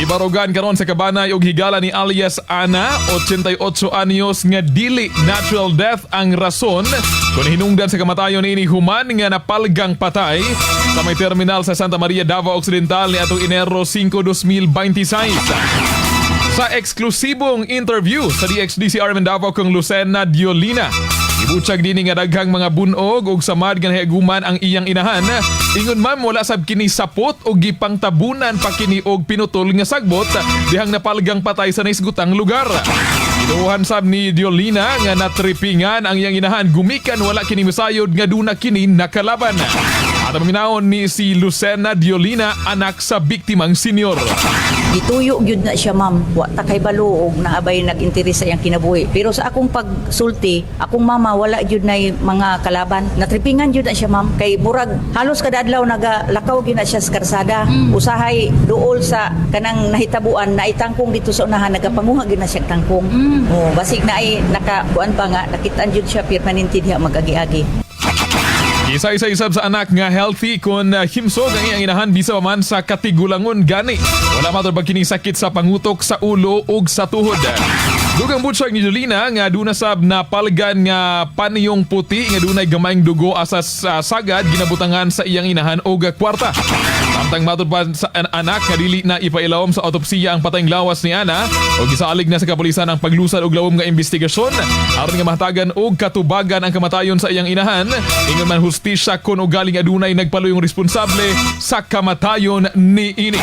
Gibarugan karon sa kabanay og higala ni alias Ana, 88 anyos, nga dili natural death ang rason kung hinungdan sa kamatayon niini human nga napalgang patay sa may terminal sa Santa Maria, Davao Occidental ni atong Enero 5, 2026. Sa eksklusibong interview sa DXDC Davao kang Lucena Diolina, ibutyag dini nga daghang mga bunog ug samad nga nahiaguman ang iyang inahan. Ingon man, wala sab kini sapot og gipangtabunan pa kini og pinutol nga sagbot dihang napalgang patay sa naisgutang lugar. Giduhan sab ni Diolina nga natripingan ang iyang inahan gumikan wala kini misayod nga duna kini nakalaban. At ang paminawon ni si Lucena Diolina, anak sa biktimang senyor. Gituyo gyud na siya, ma'am. Wa ta kay balo og naabay nag-interes sa iyang kinabuhi. Pero sa akong pagsulti, akong mama wala gyud nay mga kalaban. Natripingan gyud na siya, ma'am. Kay murag halos kada adlaw nagalakaw gyud na siya sa karsada. Usahay duol sa kanang nahitabuan na itangkong dito sa unahan, nagapanguha gyud na siya tangkong. Oh, basig na ay naka kuan pa nga nakitaan gyud siya permanente diha magagi-agi. Isa-isa isab sa anak nga healthy kun himsog ang iyang inahan bisa pa man sa katigulangon gani. Wala matud pag kini sakit sa pangutok, sa ulo ug sa tuhod. Dugang butsyag ni Julina nga duna sab na palgan nga paniyong puti nga dunay gamayng dugo asa sa sagad ginabutangan sa iyang inahan og kwarta. Samtang matud pa sa anak nga dili na ipailawom sa autopsiya ang patayng lawas ni Ana o gisalig na sa kapulisan ang paglusad og lawom nga investigasyon aron nga mahatagan og katubagan ang kamatayon sa iyang inahan. Ingon man, hustisya kon ugaling adunay nagpaluyong responsable sa kamatayon ni ini.